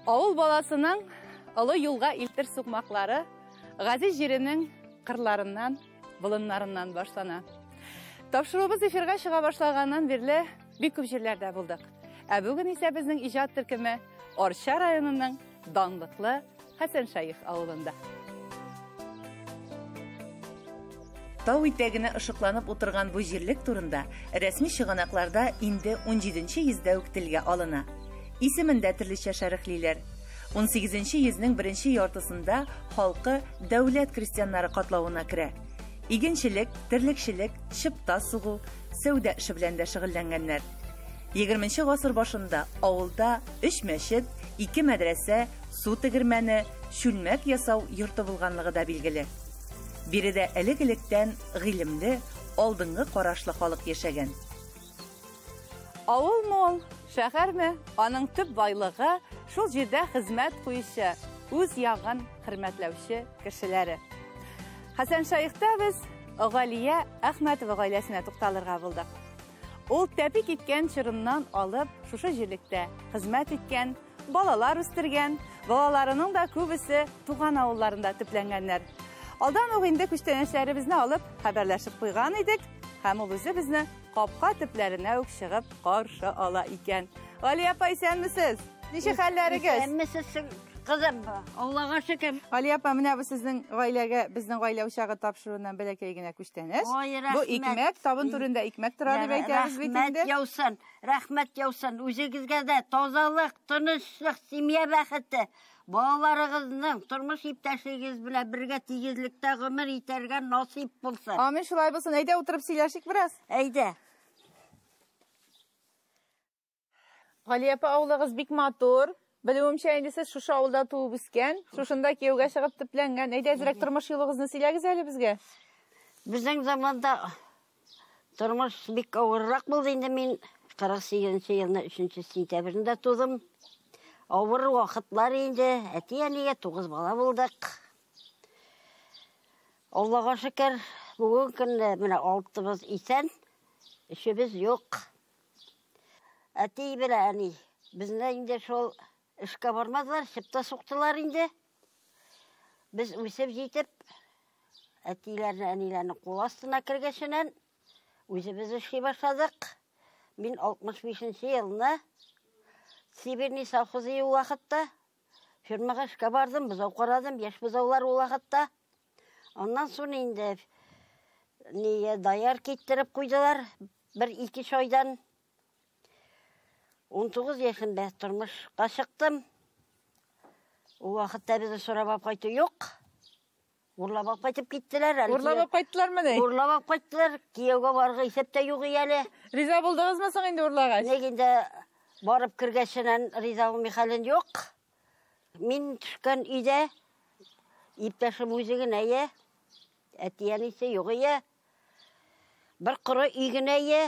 Авыл баласының олы юлга илтер сукмаклары газиз җиренең кырларыннан, болыннарыннан башлана. Тапшыруыбыз эфирга чыга башлаганнан бирле бик күп җирләрдә булдык. Ә бүген исә безнең иҗат төркеме Арча районының данлыклы Хәсәншәех авылында. Тау итәгенә ышыкланып утырган бу җирлек турында рәсми чыганакларда инде 17 йөздә үк телгә алына. Исемен дә төрлечә шәрехлиләр. 18 йөзнең беренче яртысында халкы дәүләт крестьяннары катлавына керә. Игенчелек, терлекчелек, чыпта сугу, сәүдә эше белән дә шөгыльләнгәннәр. 20 гасыр башында авылда 3 мәчет, 2 мәдрәсә, су тегермәне, чүлмәк ясау йорты булганлыгы да билгеле. Биредә элек-электән гыйлемле, алдынгы карашлы халык яшәгән. Авылмы ул, шәһәрме, аның төп байлыгы шул җирдә хезмәт куючы, үз ягын хөрмәтләүче кешеләре. Хәсәншәехтә без Галия Әхмәтова гаиләсенә тукталырга булдык. Ул тәпи киткән чорыннан алып шушы җирлектә хезмәт иткән, балалар үстергән, балаларының да күбесе туган авылларында төпләнгәннәр. Алдан ук инде күчтәнәчләребезне алып хәбәрләшеп куйган идек, һәм ул үзе безне капка төпләренә үк чыгып каршы ала икән. Галия апа, исәнмесез? Ничек хәлләрегез? Исәнмесез, кызым. Аллага шөкер. Галия апа, менә бу сезнең гаиләгә безнең гаилә учагы тапшыруыннан бәләкәй генә күчтәнәч. Ой, Бу рәхмәт. икмәк, табын түрендә икмәк тора дип әйтәбез бит Рәхмәт инде. яусын, рәхмәт яусын. Үзегезгә дә тазалык, тынычлык, семья бәхете. Балаларыгызның тормыш иптәшегез белән бергә тигезлектә гомер итәргә насыйп булсын. Амин, шулай булсын. Әйдә утырып сөйләшик бераз. Әйдә. Галия апа, авылыгыз бик матур. Белүемчә, инде сез шушы авылда туып үскән, шушында кияүгә чыгып төпләнгән. Әйдә, әзрәк тормыш юлыгызны сөйләгез әле безгә. Безнең заманда тормыш бик авыррак булды инде. Мин 48 елны 3 сентябрендә тудым. Авыр вакытлар инде. Әти-әнигә 9 бала булдык. Аллага шөкер, бүген көндә менә алтыбыз исән, өчебез юк. Әти белән әни безне инде шул эшкә бармадылар, чыпта суктылар инде. Без үсеп җитеп, әтиләрне, әниләрне кул астына кергәченнән үзебез эшли башладык. Мин 65 елны Сибирный совхозы ул вакытта фермага эшкә бардым, бозау карадым, яшь бозаулар ул вакытта. Аннан соң инде нигә даяр киттереп куйдылар бер ике айдан. 19 яшемдә тормышка чыктым. Ул вакытта безне сорап алып кайту юк. Урлап алып кайтып киттеләр. Әле Урлап алып кайттылармы ни? Урлап алып кайттылар. Кияүгә барырга исәп тә юк әле. Риза булдыгызмы соң инде урлагач? Ник инде барып кергәченнән риза булмый хәлен юк. Мин төшкән өйдә иптәшем үзе генә йә, әти-әнисе юк ия. Бер коры өй генә йә.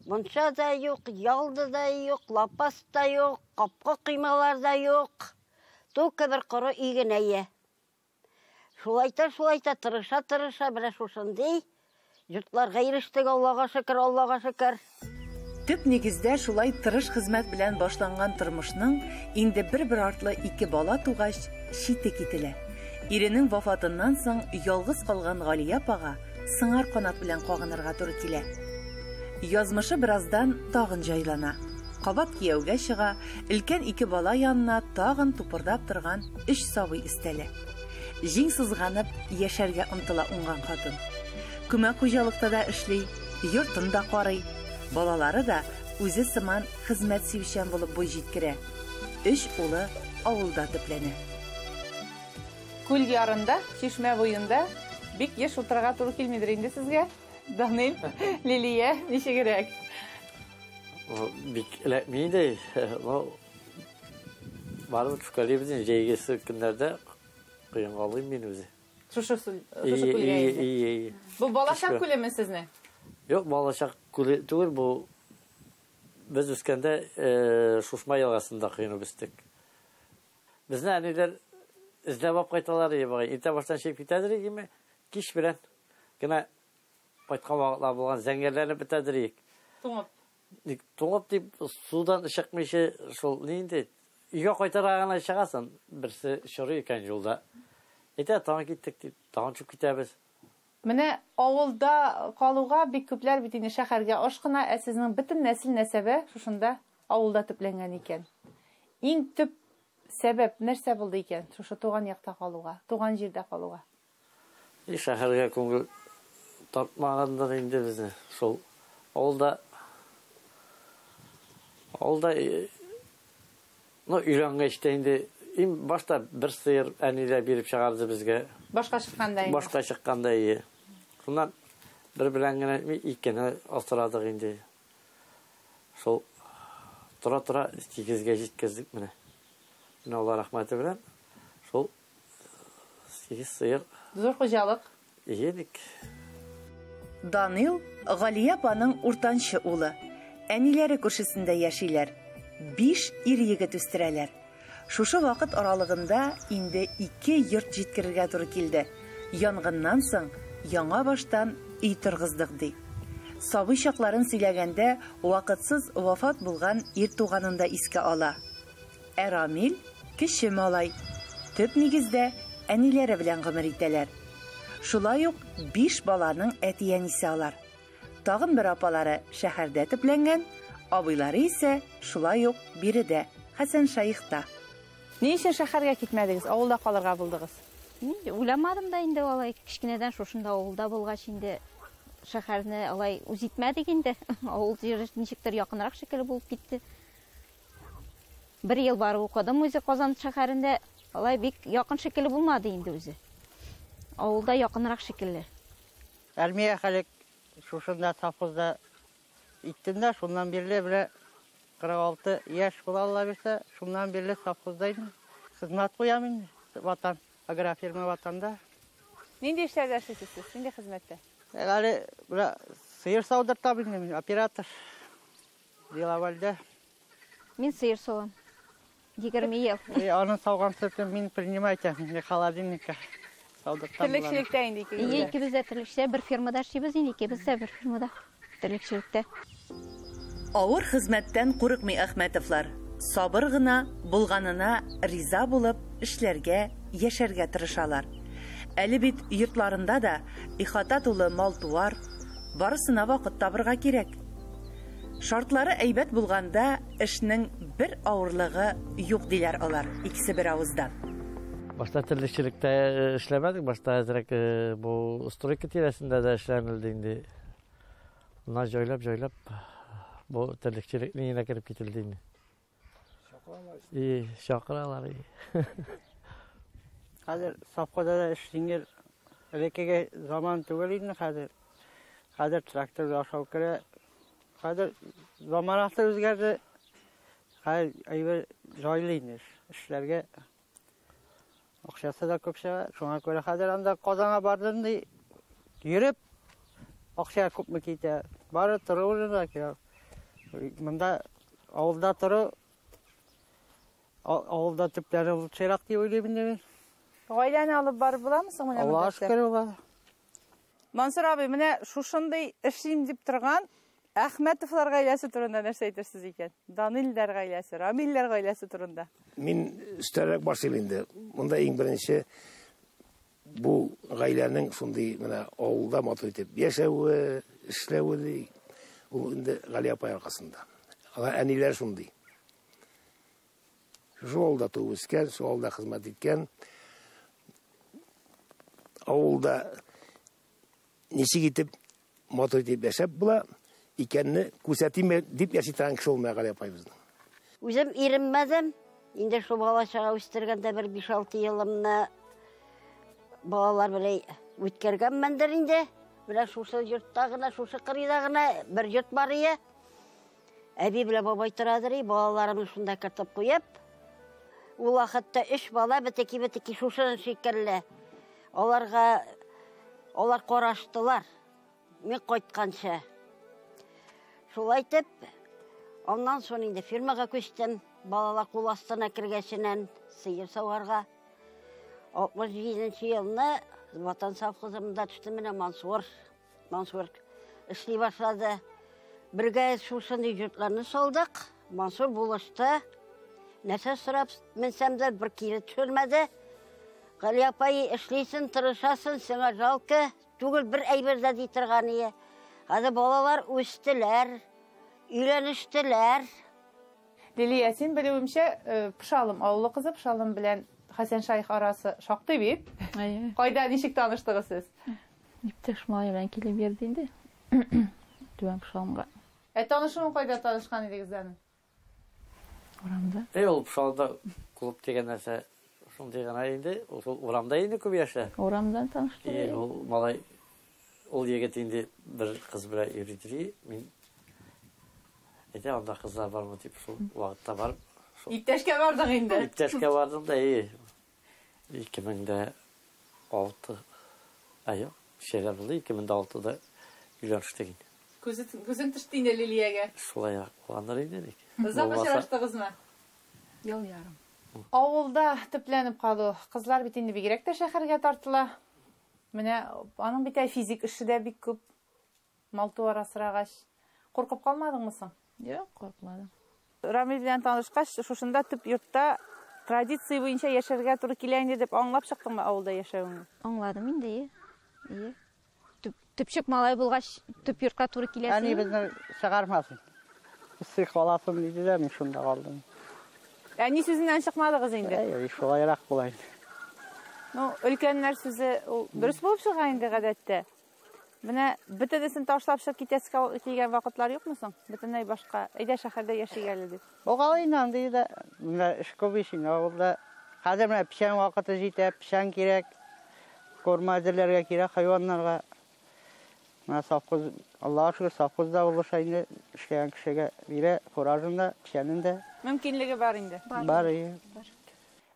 Мунча да юк, ялды да юк, лапас та юк, капка коймалар да юк. Только бер коры өй генә йә. Шулайта, шулайта, тырыша, тырыша, менә шушындый йортларга ирештек, Аллага шөкер, Аллага шөкер. Төп нигездә шулай тырыш хезмәт белән башланган тормышның инде бер-бер артлы ике бала тугач, чите кителә. Иренең вафатыннан соң ялгыз калган Галия апага сыңар канат белән кагынырга туры килә. Язмышы бераздан тагын җайлана. Кабат кияүгә чыга, өлкән ике бала янына тагын тупырдап торган өч сабый өстәлә. Җиң сызганып яшәргә омтыла уңган хатын. Күмәк хуҗалыкта да эшли, йортын да карый. Балалары да үзе сыман хезмәт сөючән булып буй җиткерә. Өч улы авылда төпләнә. Күл ярында, чишмә буенда бик еш утырырга туры килмидер инде сезгә. Данил, Лилия, ничегрәк? Бик эләкми инде. Барыбер төшкәлибез инде җәйге көннәрдә коенгалыйм мин үзе. Шушы күлгә инде. Бу балачак күлеме сезнең? Юк, балачак күле түгел, бу без үскәндә Шушма елгасында коенып үстек. Безне әниләр эзләп алып кайталар иде бугай. Иртә баштан чыгып китәдер идеме? Кич белән генә кайткан вакытлар булган, зәңгәрләнеп бетәдер идек. Туңып. Ник туңып дип судан чыкмыйча шул ни инде Өйгә кайтырга гына чыгасың, берсе чорый икән юлда. Әйтә, тагын киттек дип, тагын төшеп китәбез. Менә авылда калуга бик күпләр бит инде шәһәргә ашкына, ә сезнең бөтен нәсел нәсәбе шушында авылда төпләнгән икән. Иң төп сәбәп нәрсә булды икән шушы туган якта калуга, туган җирдә калуга? И шәһәргә күңел тартмагандыр инде безне. Шул авылда авылда ну өйрәнгәч тә инде иң башта бер сыер әниләр биреп чыгарды безгә. Башка чыкканда инде. Башка чыкканда ие. Шуннан бер белән генә икене асрадык инде. Шул тора-тора 8гә җиткездек менә. Менә Алла рәхмәте белән шул 8 сыер. Зур хуҗалык. Иедек. Данил Галия апаның уртанчы улы. Әниләре күршесендә яшиләр. 5 ир егет үстерәләр. Шушы вакыт аралыгында инде 2 йорт җиткерергә туры килде. Янгыннан соң яңа баштан өй торгыздык ди. Сабый чакларын сөйләгәндә вакытсыз вафат булган ир туганын да искә ала. Ә Рамил кече малай. Төп нигездә әниләре белән гомер итәләр. Шулай ук 5 баланың әти-әнисе алар. Тагын бер апалары шәһәрдә төпләнгән, абыйлары исә шулай ук биредә, Хәсән Шәехта. Ни өчен шәһәргә китмәдегез, авылда калырга булдыгыз? Мин уйламадым да инде алай, кечкенәдән шушында авылда булгач инде шәһәрне алай үз итмәдек инде. Авыл җире ничектер якынрак шикелле булып китте. Бер ел барып укыдым үзе Казан шәһәрендә, алай бик якын шикелле булмады инде үзе. Авылда якынрак шикелле. Армия хәлек шушында совхозда иттем дә, шуннан бирле менә 46 яшь була Алла бирсә, шуннан бирле совхозда инде. Хезмәт куям инде. Ватан, агрофирма ватанда. Нинди эшләрдә эшлисез сез? Нинди хезмәттә? Әле менә сыер саудыртам инде мин, оператор. Деловальдә. Мин сыер савам. 20 ел. И аны сауган сөтен мин принимать итәм, инде холодильникка. Саудыртам. Терлекчелектә инде икегез дә. Ие, икебез дә терлекчедә, бер фермада эшлибез инде, икебез дә бер фермада. Терлекчелектә. Авыр хезмәттән курыкмый Әхмәтовлар. Сабыр гына булганына риза булып эшләргә, яшәргә тырышалар. Әле бит йортларында да ихата тулы мал-туар, барысына вакыт табырга кирәк. Шартлары әйбәт булганда эшнең бер авырлыгы юк диләр алар, икесе бер авыздан. Башта терлекчелектә эшләмәдек, башта әзрәк бу стройка тирәсендә дә эшләнелде инде. Моннан җайлап-җайлап бу терлекчелекнең генә кереп кителде инде. И чакыралар. Хәзер совхозда да эш җиңел. Элеккеге заман түгел инде хәзер. Хәзер трактор ашау керә. Хәзер заманасы үзгәрде. Хәзер әйбер җайлы инде эшләргә. Акчасы да күп чыга. Шуңа күрә хәзер анда Казанга бардым ди. Йөреп акча күпме китә. Бары тору урынына кирәк. Монда авылда тору, авылда төпләре лучшерак дип уйлыйм инде мин. Гаиләне алып барып буламы соң менә Аллаһ монда? шөкер була. Мансур абый, менә шушындый эшлим дип торган Әхмәтовлар гаиләсе турында нәрсә әйтерсез икән? Данилләр гаиләсе, Рамилләр гаиләсе турында. Мин өстәрәк башлыйм инде. Монда иң беренче бу гаиләнең шундый менә авылда матур итеп яшәве, эшләве ди, ул инде Галия апай аркасында. Алар әниләр шундый. Шул авылда туып үскән, шул авылда хезмәт иткән. Авылда ничек итеп матур итеп яшәп була икәнне күрсәтим дип яши торган кеше ул менә Галия апай безнең. Үзем иренмәдем. Инде шул бала чага үстергәндә бер 5-6 елымны балалар белән үткәргәнмендер инде. Менә шушы йортта гына, шушы кырыйда гына бер йорт бар ие. Әби белән бабай торадыр, балаларымны шунда кертеп куеп. Ул вакытта 3 бала бетеки-бетеки шушы шикелле. Аларга алар караштылар. Мин кайтканчы. Шулай итеп, аннан соң инде фирмага күчтем. Балалар кул астына кергәченнән сыер саварга. 67 елны Ватан совхозында төштем менә Мансур. Мансур эшли башлады. Бергә шушындый йортларны салдык. Мансур булышты. Нәрсә сорап менсәм дә бер кире төшермәде. Галия апай, эшлисең, тырышасың, сиңа жалко түгел бер әйбер дә ди торган ие. Хәзер балалар үстеләр, өйләнештеләр. Лилия, син белүемчә, Пошалым авылы кызы, Пошалым белән Хәсән Шайх арасы шактый бит. Әйе. Кайда, ничек таныштыгыз сез? Иптәш малай белән килеп йөрде инде. Түбән Пошалымга. Ә танышуын кайда танышкан идегез аның? Урамда. Әй, ул Пошалымда клуб дигән нәрсә шундый гына инде. Ул шул урамда инде күп яшә. Урамдан таныштык. И, ул малай, ул егет инде бер кыз белән йөри йөри. Мин әйтә, анда кызлар бармы дип шул вакытта барып. Иптәшкә бардың инде. Иптәшкә бардым да, и, 2006, ә юк, шәйләр булды, 2006-да өйләнештек инде. Күзең төште инде Лилиягә. Шулай булгандыр инде бик. Озак Булмаса- очраштыгызмы? Ел ярым. Авылда төпләнеп калу. Кызлар бит инде бигрәк тә шәһәргә тартыла. Менә аның бит ә физик эше дә бик күп. Мал-туар асрагач. Куркып калмадыңмы соң? Юк, куркмадым. Рамил белән танышкач, шушында төп йортта традиция буенча яшәргә туры килә инде дип аңлап чыктыңмы авылда яшәвеңне? Аңладым инде, ие. Ие. Төпчек малай булгач, төп йортка туры киләсең. Әни безне чыгармасын. Сый каласың диде дә, мин шунда калдым. Әни сүзеннән чыкмадыгыз инде? Әй, шулайрак була инде. Ну, өлкәннәр сүзе ул дөрес булып чыга инде гадәттә. Менә бөтенесен ташлап чыгып китәсе килгән вакытлар юкмы соң? Бөтенләй башка, әйдә шәһәрдә яшик әле дип. Булган инде андый да, менә эш күп ич инде авылда. Хәзер менә печән вакыты җитә, печән кирәк. Корма әзерләргә кирәк хайваннарга. Менә совхоз, Аллаһка шөкер, совхоз да булыша инде, эшләгән кешегә бирә, фуражын да, печәнен дә. Мөмкинлеге бар инде. Бар, ие.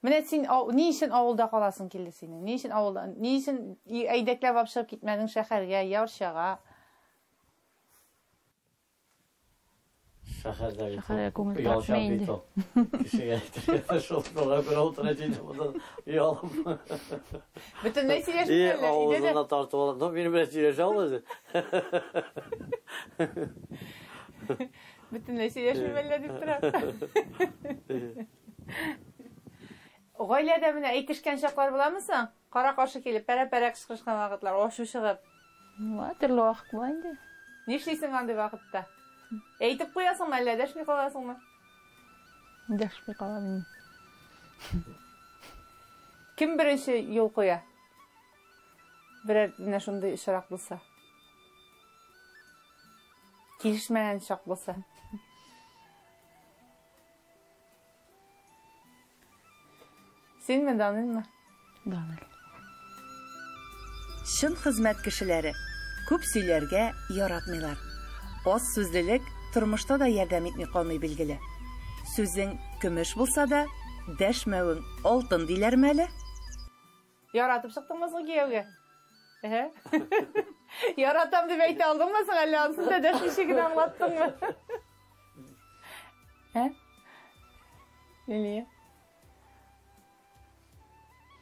Менә син ни өчен авылда каласың килде синең? Ни өчен авылда? Ни өчен әйдәкләп алып чыгып китмәдең шәһәргә, Ярчага? Шәһәрдә бит ул. Шәһәргә күңел Оялчан тартмый бит инде. ул. Кешегә әйтергә шул шуңа күрә утыра җыйды монда оялып. Бөтенләй И, сөйләшмиләр, өйдә дә. авызына тартып ала. Ну, минем белән сөйләшә алмады. Бөтенләй сөйләшмим әллә дип тора. Гаиләдә менә әйтешкән чаклар буламы соң? Кара-каршы килеп, пәрә-пәрә кычкырышкан вакытлар, ачу чыгып. Була, төрле вакыт була инде. Нишлисең андый вакытта? Әйтеп куясыңмы, әллә дәшми каласыңмы? Дәшми калам инде. Кем беренче юл куя? Берәр менә шундый очрак булса. Килешмәгән чак булса. Синме, Данилме? Данил. Чын хезмәт кешеләре күп сөйләргә яратмыйлар. Аз сүзлелек тормышта да ярдәм итми калмый билгеле. Сүзең көмеш булса да, дәшмәвең алтын диләрме әле? Яратып чыктыңмы соң кияүгә? Әһә. Яратам дип әйтә алдыңмы соң, әллә ансын да дәшмичә генә аңлаттыңмы? Ә? Лилия.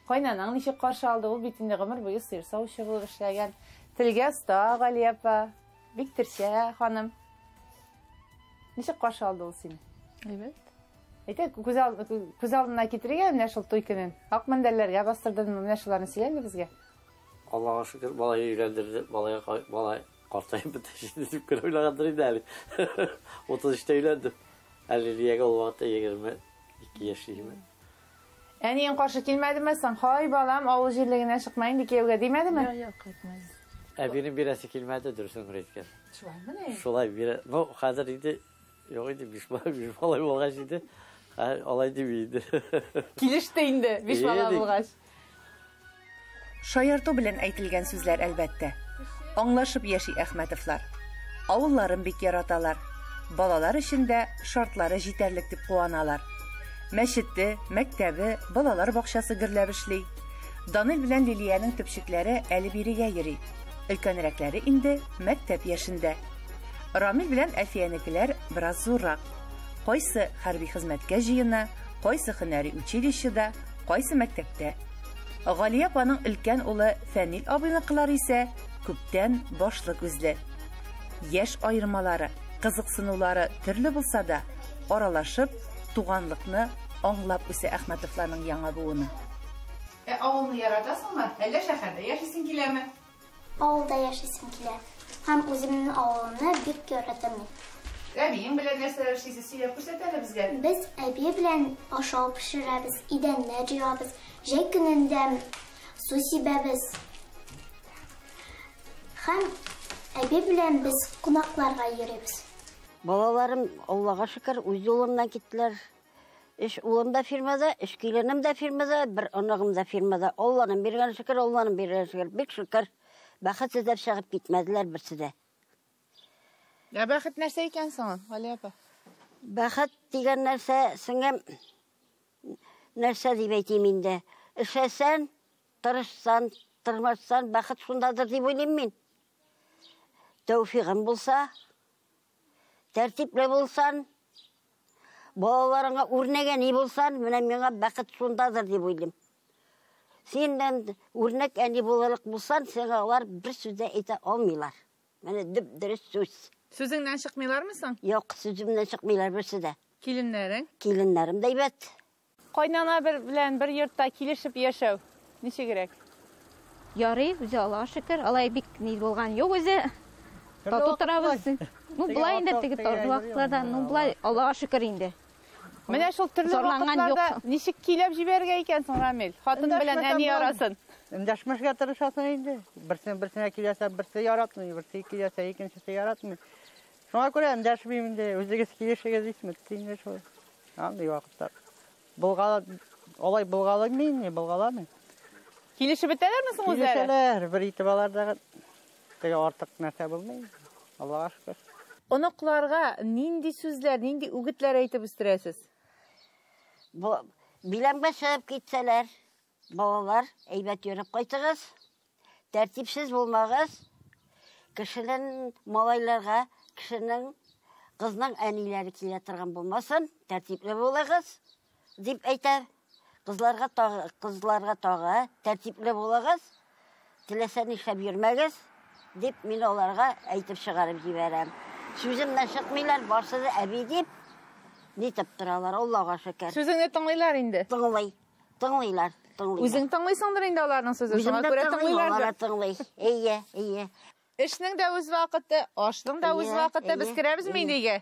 Кайнанаң ничек каршы алды? Ул бит инде гомер буе сыер савучы булып эшләгән. Телгә оста Галия апа, бик терчә ханым. Ничек каршы алды ул сине? Әйбәт. Әйтә, күз алдына китерергә менә шул туй көнен. Ак мендәрләргә бастырдыңмы? Менә шуларны сөйлә әле безгә. Аллаһка шөкер, малай өйләндерде, малай картаеп бетә инде дип кенә уйлагандыр инде әле. Утыз өчтә өйләндем. Әле Лилиягә ул вакытта 22 яшь иде. Әниең каршы килмәдеме соң? Һай, балам, авыл җирлегенә чыкма инде кияүгә димәдеме? Юк, юк, кайтмады. Әбинең бирәсе килмәде, дөресен генә әйткән. Шулаймыни? Шулай бирә. Ну, хәзер инде юк инде, биш бала, биш бала булгач инде. Хәзер алай дими инде. Килеште инде, биш бала Инде. булгач. Шаярту белән әйтелгән сүзләр әлбәттә. Аңлашып яши Әхмәтовлар. Авылларын бик яраталар. Балалар өчен дә шартлары җитәрлек дип куаналар. Мәчете, мәктәбе, балалар бакчасы гөрләп эшли. Данил белән Лилиянең төпчекләре әле бирегә йөри. Өлкәнрәкләре инде мәктәп яшендә. Рамил белән Әлфиянекеләр бераз зуррак. Кайсы хәрби хезмәткә җыена, кайсы һөнәри училищеда, кайсы мәктәптә. Галия апаның өлкән улы Фәнил абыйныкылар исә күптән башлы күзле. Яшь аермалары, кызыксынулары төрле булса да, аралашып, туганлыкны аңлап үсә Әхмәтовларның яңа буыны. Ә авылны яратасыңмы? Әллә шәһәрдә яшисең киләме? Авылда яшисем килә. Һәм үземнең авылымны бик яратам мин. Әбиең белән нәрсәләр эшлисез? Сөйләп күрсәт әле безгә. Без әби белән ашау пешерәбез, идәннәр җыябыз, җәй көнендә су сибәбез. Һәм әби белән без кунакларга йөрибез. Балаларым, Аллага шөкер, үз юлымнан киттеләр. Өч улым да фирмада, өч киленем дә фирмада, бер оныгым да фирмада. Алланың биргән шөкер, Алланың биргән шөкер. Бик шөкер. Бәхет эзләп чыгып китмәделәр берсе дә. Ә бәхет нәрсә икән соң ул, Галия апа? Бәхет дигән нәрсә, сеңлем, нәрсә дип әйтим инде. Эшләсән, тырышсан, тырмашсан, бәхет шундадыр дип уйлыйм мин. Тәүфигым булса, тәртипле булсан, балаларыңа үрнәк әни булсан, менә миңа бәхет шундадыр дип уйлыйм. Синнән үрнәк әни булырлык булсан, сиңа алар бер сүз дә әйтә алмыйлар. Менә дөп-дөрес сүз. Сүзеңнән чыкмыйлармы соң? Юк, сүземнән чыкмыйлар берсе дә. Киленнәрең? Киленнәрем дә әйбәт. Кайнана бер белән бер йортта килешеп яшәү ничегрәк? Ярый, үзе Аллага шөкер, алай бик ни булган юк үзе. Тату торабыз. Ну, болай инде теге төрле вакытларда, ну, болай Аллага шөкер инде. Менә шул төрле Зарланган вакытларда юк. ничек көйләп җибәрергә икән соң, Рамил? Хатын белән әни арасын. Эндәшмәскә тырышасың инде. Берсен берсенә киләсә, берсе яратмый, берсе киләсә, икенчесе яратмый. Шуңа күрә эндәшмим инде. Үзегез килешегез дисме, инде шул. Андый вакытлар. Булгала, алай булгалымый инде, булгаламый. Килешеп бетәләрме соң үзләре? Килешәләр, бер итеп алар да теге артык нәрсә булмый. Аллага шөкер. Оныкларга нинди сүзләр, нинди үгетләр әйтеп үстерәсез? Бу биләмгә чыгып китсәләр, балалар, әйбәт йөреп кайтыгыз, тәртипсез булмагыз. Кешенең малайларга, кешенең кызның әниләре килә торган булмасын, тәртипле булыгыз, дип әйтә. Кызларга тагы, кызларга тагы тәртипле булыгыз, теләсә нишләп йөрмәгез, дип мин аларга әйтеп чыгарып җибәрәм. Сүземнән чыкмыйлар, барсы да әби дип нитеп торалар, Аллага шөкер. Сүзеңне тыңлыйлар инде. Тыңлый, тыңлыйлар, тыңлыйлар. Үзең тыңлыйсыңдыр инде аларның сүзен, Үзем шуңа дә күрә тыңлыйм, алар тыңлыйлардыр. да тыңлый. Әйе, әйе. Эшнең дә үз вакыты, ашның да үз Әйе, вакыты. Без әйе, керәбезме инде өйгә?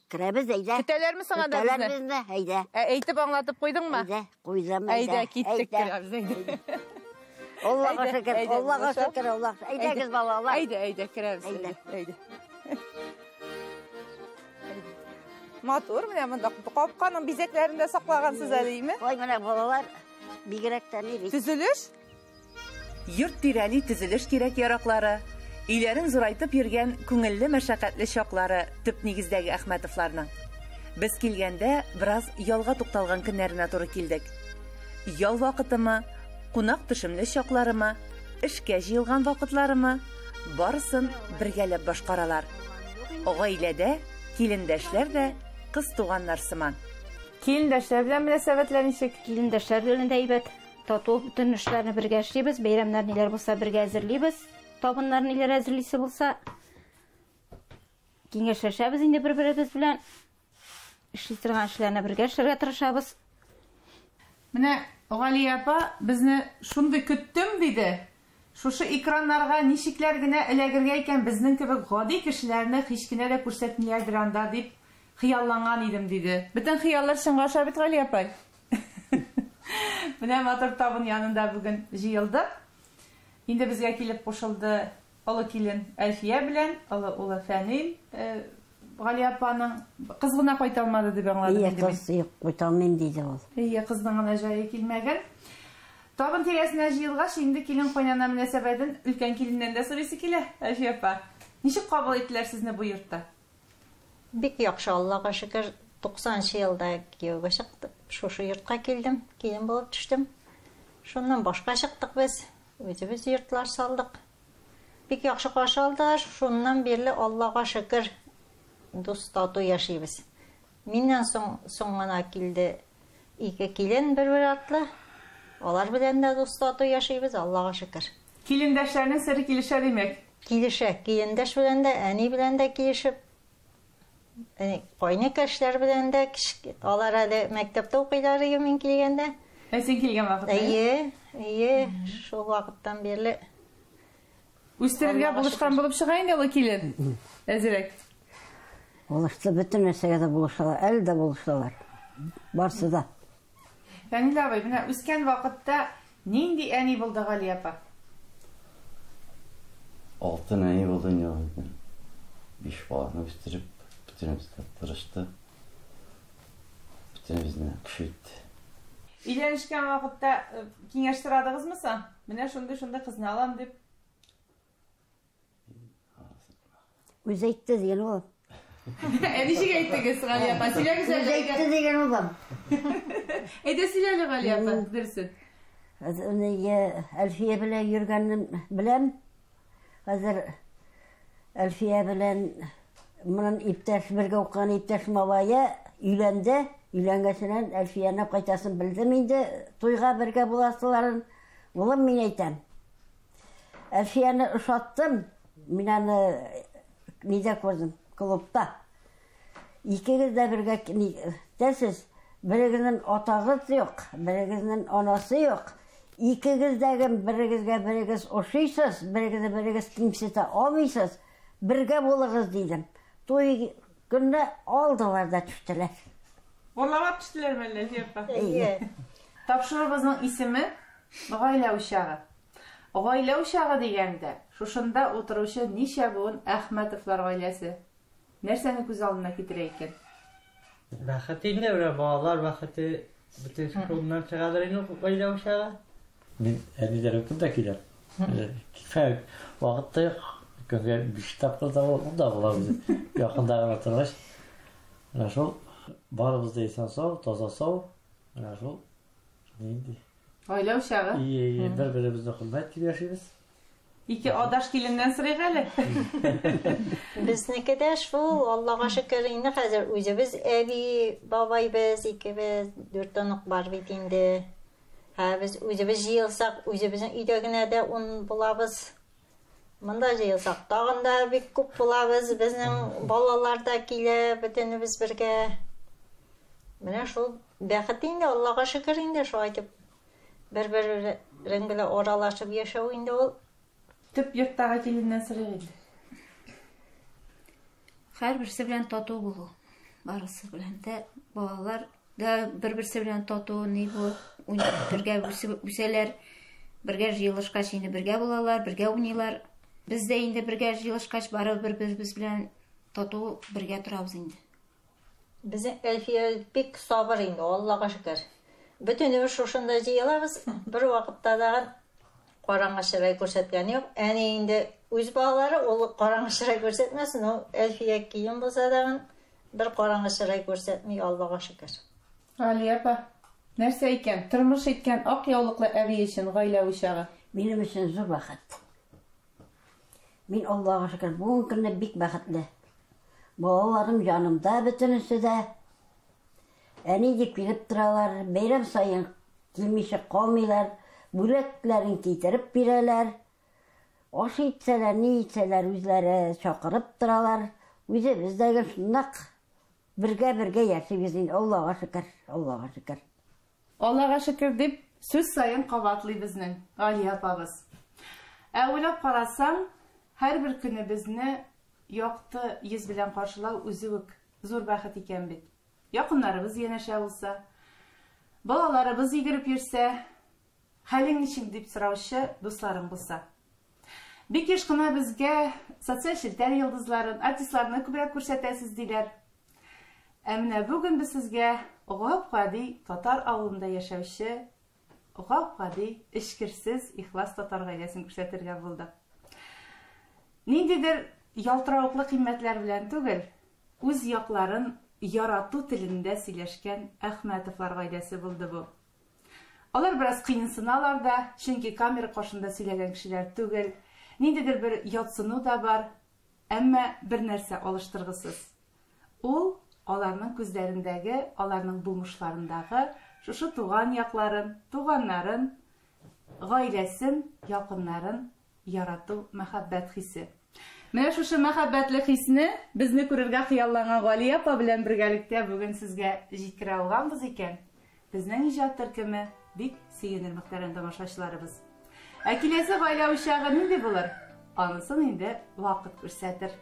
Керәбез, әйдә. Көтәләрме соң анда Көтәләр безне? безне, әйдә. Ә, әйтеп аңлатып куйдыңмы? Әйдә, куйдым, әйдә. Әйдә, киттек, Әйдә. керәбез, әйдә. Аллага Әйдә, шөкер, әйдә, Аллага булыша. шөкер, Аллага. Әйдәгез, балалар. Әйдә, әйдә, керәбез, Әйдә. әйдә, әйдә. Матур, менә монда капканың бизәкләрен дә саклагансыз әле, име? Ой, менә балалар бигрәк тә ни бит. Төзелеш? Йорт тирәли төзелеш кирәк яраклары, өйләрен зурайтып йөргән күңелле мәшәкатьле чаклары төп нигездәге Әхмәтовларның. Без килгәндә бераз ялга тукталган көннәренә туры килдек. Ял вакытымы, кунак төшемле чакларымы, эшкә җыелган вакытларымы, барысын бергәләп башкаралар. Гаиләдә килендәшләр дә кыз туганнар сыман. Килендәшләр белән мөнәсәбәтләр ничек? Килендәшләр белән дә әйбәт. Тату бөтен эшләрне бергә эшлибез, бәйрәмнәр ниләр булса бергә әзерлибез, табыннар ниләр әзерлисе булса киңәшләшәбез инде бер-беребез белән. Эшли торган эшләрне бергә эшләргә тырышабыз. Менә Галия апа безне шундый көттем диде. Шушы экраннарга ничекләр генә эләгергә икән, безнең кебек гади кешеләрне һич кенә дә күрсәтмиләрдер анда дип хыялланган идем диде. Бөтен хыяллар чынга аша бит, Галия апай. Менә матур табын янында бүген җыелдык. Инде безгә килеп кушылды олы килен Әлфия белән олы улы Фәнил. Галия апаның кыз гына кайта алмады дип аңладым Ие, инде мин. кыз юк, кайта алмыйм диде ул. Ие, кызның гына җае килмәгән. Табын тирәсенә җыелгач, инде килен кайнана мөнәсәбәтен өлкән киленнән дә сорыйсы килә, Әлфия апа. Ничек кабул иттеләр сезне бу йортта? Бик яхшы, Аллага шөкер, туксанынчы елда кияүгә чыктым. Шушы йортка килдем, килен булып төштем. Шуннан башка чыктык без, үзебез йортлар салдык. Бик яхшы каршы алдылар. Шуннан бирле Аллага шөкер, дус тату яшибез. Миннән соң гына килде ике килен бер-бер артлы. Алар белән дә дус тату яшибез, Аллага шөкер. Килендәшләрнең сере килешә димәк? Килешә. Килендәш белән дә, әни белән дә килешеп. Кайнекәшләр белән дә алар әле мәктәптә укыйлар иде мин килгәндә. Ә син килгән вакытта? Әйе, әйе, шул вакыттан бирле. Үстерергә булышкан булып чыга инде олы килен. Әзерәк. Булышты, бөтен нәрсәгә дә булышалар, әле дә булышалар. Барсы да. Фәнил абый, менә үскән вакытта нинди әни булды Галия апа? Алтын әни булды инде ул безнең. Биш баланы үстереп, бөтенебезгә тырышты. Бөтенебезне кеше итте. Өйләнешкән вакытта киңәш сорадыгызмы соң? Менә шундый-шундый кызны алам дип. Үзе әйтте дигән улым. Ә ничек әйттегез, Галия апа? Сөйләгез әле. Үзе әйтте дигән улым. Әйдә сөйлә әле, Галия апа, дөресен. Нигә Әлфия белән йөргәнен беләм. Хәзер Әлфия белән монын иптәш, бергә укыган иптәш малае өйләнде. Өйләнгәченнән Әлфияне кайтасын белдем инде, туйга бергә буласыларын. Улым, мин әйтәм. Әлфияне ошаттым. Мин аны нидә күрдем? Клубта. Икегез дә бергә тәсез. Берегезнең атагыз юк, берегезнең анасы юк. Икегез дә берегезгә берегез ошыйсыз, берегезне берегез кимсетә алмыйсыз. Бергә булыгыз дидем. Туй көнне алдылар да төштеләр. Урлап төштеләр мәллә, Әлфия апа? Әйе. Тапшыруыбызның исеме Гаилә учагы. Гаилә учагы дигәндә, шушында утыручы ничә буын Әхмәтовлар гаиләсе нәрсәне күз алдына китерә икән? Бәхет инде, менә балалар бәхете бөтен шуннан чыгадыр инде гаилә учагы. Мин әниләргә көн дә киләм. Хәер, вакыт та юк. Көнгә 5 тапкыр да ул да була үзе. Якында гына торгач. Менә шул барыбыз да исән сау, таза сау. Менә шул нинди. Гаилә учагы. Ие, бер-беребезне хөрмәт итеп яшибез. Ике адаш киленнән сорыйк әле. Безнеке дә шул, Аллага шөкер, инде хәзер үзебез әби, бабай без, икебез, дүрт онык бар бит инде. Ә без үзебез җыелсак, үзебезнең өйдә генә дә ун булабыз. Монда җыелсак, тагын да бик күп булабыз. Безнең балалар да килә, бөтенебез бергә. Менә шул бәхет инде, Аллага шөкер инде, шулай итеп бер-берең белән аралашып яшәү инде ул. Төп йорттагы киленнән сорыйк инде. Һәрберсе белән тату булу. Барысы белән дә балалар да бер-берсе белән тату, ни булып, бергә үсәләр, бергә җыелышкач инде бергә булалар, бергә уйныйлар. Без дә инде бергә җыелышкач барыбер бер-беребез белән тату бергә торабыз инде. Безнең Әлфия бик сабыр инде, Аллага шөкер. Бөтенебез шушында җыелабыз, бер вакытта да караңгы чырай күрсәткән юк. Әни инде үз балалары, ул караңгы чырай күрсәтмәсен, ул Әлфия кием булса да бер караңгы чырай күрсәтми, Аллага шөкер. Галия апа, нәрсә икән? Тормыш иткән ак яулыклы әби өчен гаилә учагы. Минем өчен зур бәхет. Мин Аллага шөкер, бүгенге көнне бик бәхетле. Балаларым янымда бөтенесе дә. Әни дип килеп торалар, бәйрәм саен килмичә калмыйлар, бүләкләрен китереп бирәләр. Аш итсәләр, ни итсәләр, үзләре чакырып торалар. Үзебез дә гел шундак бергә-бергә яшибез инде, Аллага шөкер, Аллага шөкер. Аллага шөкер дип сүз саен кабатлый безнең Галия апабыз. Ә уйлап карасаң, һәрбер көнебезне якты йөз белән каршылау үзе үк зур бәхет икән бит. Якыннарыбыз янәшә булса, балаларыбыз йөгереп йөрсә, хәлең ничек дип сораучы дусларың булса. Бик еш кына безгә социаль челтәр йолдызларын, артистларны күбрәк күрсәтәсез диләр. Ә менә бүген без сезгә гап-гади татар авылында яшәүче гап-гади, эчкерсез, ихлас татар гаиләсен күрсәтергә булдык. Ниндидер ялтыравыклы кыйммәтләр белән түгел, үз якларын ярату телендә сөйләшкән Әхмәтовлар гаиләсе булды бу. Алар бераз кыенсыналар да, чөнки камера каршында сөйләгән кешеләр түгел. Ниндидер бер ятсыну да бар, әмма бер нәрсә алыштыргысыз. Ул аларның күзләрендәге, аларның булмышларындагы шушы туган якларын, туганнарын, гаиләсен, якыннарын ярату мәхәббәт хисе. Менә шушы мәхәббәтле хисне безне күрергә хыялланган Галия апа белән бергәлектә бүген сезгә җиткерә алганбыз икән, безнең иҗат төркеме бик сөенер, мөхтәрәм тамашачыларыбыз. Ә киләсе гаилә учагы нинди булыр? Анысын инде вакыт күрсәтер.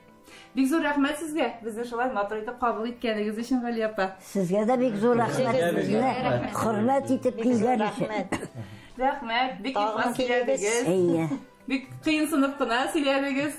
Бик зур рәхмәт сезгә, безне шулай матур итеп кабул иткәнегез өчен, Галия апа. Сезгә дә бик зур рәхмәт, безне хөрмәт итеп килгән өчен. Рәхмәт, бик ихлас сөйләдегез. Әйе. Бик кыенсынып кына сөйләдегез.